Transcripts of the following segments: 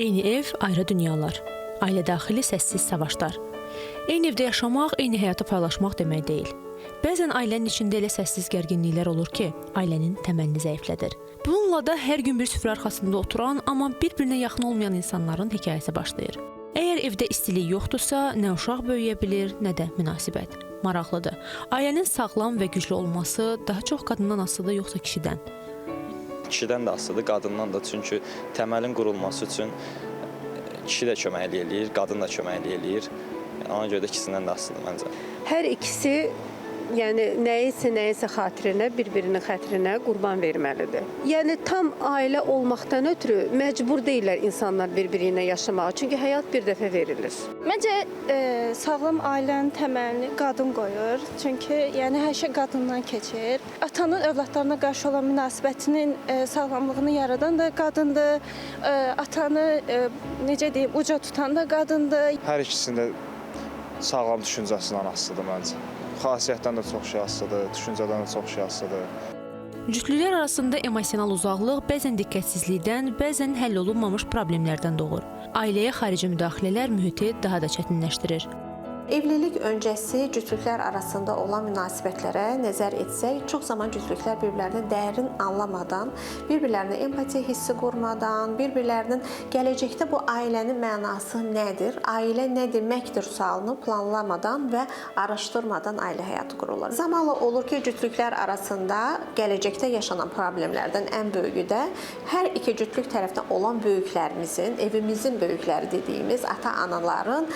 Eyni ev, ayrı dünyalar. Ailə daxili səssiz savaşlar. Eyni evdə yaşamaq, eyni həyatı paylaşmaq demək deyil. Bəzən ailənin içində elə səssiz gərginliklər olur ki, ailənin təməlini zəiflədir. Bununla da hər gün bir süfrə arxasında oturan, amma bir-birinə yaxın olmayan insanların hekayəsi başlayır. Əgər evdə istilik yoxdursa, nə uşaq böyüyə bilir, nə də münasibət. Maraqlıdır. Ailənin sağlam və güclü olması daha çox qadından asılıdır yoxsa kişidən? Kişidən də asılıdır, qadından da. Çünki təməlin qurulması üçün kişi də köməklik eləyir, qadın da köməklik eləyir. Yəni ona görə də ikisindən də asılıdır məncə. Hər ikisi, yəni nəyisə xatirinə, bir-birinin xətrinə qurban verməlidir. Yəni tam ailə olmaqdan ötürü məcbur deyillər insanlar bir-biri ilə yaşamağa. Çünki həyat bir dəfə verilir. Məncə sağlam ailənin təməlini qadın qoyur. Çünki yəni hər şey qadından keçir. Atanın övladlarına qarşı olan münasibətinin sağlamlığını yaradan da qadındır. Atanı necə deyim, uca tutan da qadındır. Hər ikisində sağlam düşüncəsindən asılıdır məncə. Xasiyyətdən də çox şey asılıdır, düşüncədən də çox şey asılıdır. Cütlüklər arasında emosional uzaqlıq bəzən diqqətsizlikdən, bəzən həll olunmamış problemlərdən doğur. Ailəyə xarici müdaxilələr mühiti daha da çətinləşdirir. Evlilik öncəsi cütlüklər arasında olan münasibətlərə nəzər etsək, çox zaman cütlüklər bir-birlərini dərin anlamadan, bir-birlərinə empatiya hissi qurmadan, bir-birlərinin gələcəkdə bu ailənin mənası nədir, ailə nə deməkdir sualını planlamadan və araşdırmadan ailə həyatı qururlar. Zamanla olur ki, cütlüklər arasında gələcəkdə yaşanan problemlərdən ən böyüyü də hər iki cütlük tərəfdən olan böyüklərimizin, evimizin böyükləri dediyimiz ata-anaların,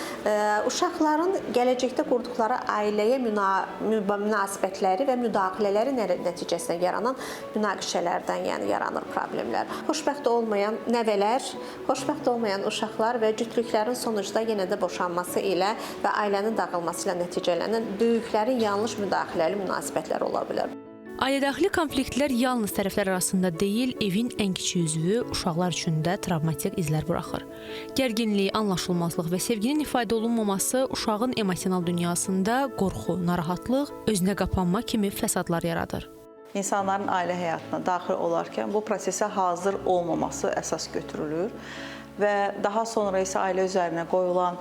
uşaqların gələcəkdə qurduqları ailəyə münasibətləri və müdaxilələri nəticəsində yaranan münaqişələrdən, yəni yaranır problemlər. Xoşbəxt olmayan nəvələr, xoşbəxt olmayan uşaqlar və cütlüklərin sonucda yenə də boşanması ilə və ailənin dağılması ilə nəticələnən böyüklərin yanlış müdaxiləli münasibətləri ola bilər. Ailədaxili konfliktlər yalnız tərəflər arasında deyil, evin ən kiçik üzvü uşaqlar üçün də travmatik izlər buraxır. Gərginlik, anlaşılmazlıq və sevginin ifadə olunmaması uşağın emosional dünyasında qorxu, narahatlıq, özünə qapanma kimi fəsadlar yaradır. İnsanların ailə həyatına daxil olarkən bu prosesə hazır olmaması əsas götürülür və daha sonra isə ailə üzərinə qoyulan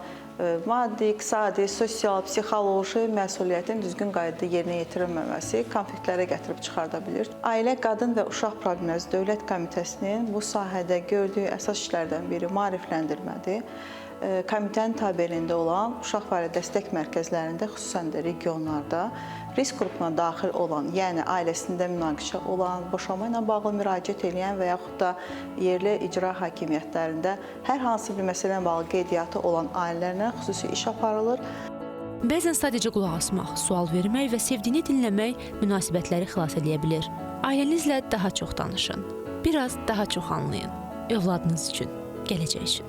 maddi, iqtisadi, sosial, psixoloji məsuliyyətin düzgün qaydada yerinə yetirilməməsi konfliktlərə gətirib çıxarda bilir. Ailə, Qadın və Uşaq Problemləri Dövlət Komitəsinin bu sahədə gördüyü əsas işlərdən biri maarifləndirmədir. Komitənin tabeliyində olan uşaq və ailə dəstək mərkəzlərində, xüsusən də regionlarda risk qrupuna daxil olan, yəni ailəsində münaqişə olan, boşanma ilə bağlı müraciət edən və yaxud da yerli icra hakimiyyətlərində hər hansı bir məsələ ilə bağlı qeydiyyatı olan ailələrlə xüsusi iş aparılır. Bəzən sadəcə qulaq asmaq, sual vermək və sevdiyini dinləmək münasibətləri xilas edə bilir. Ailənizlə daha çox danışın, biraz daha çox anlayın. Övladınız üçün, gələcək üçün.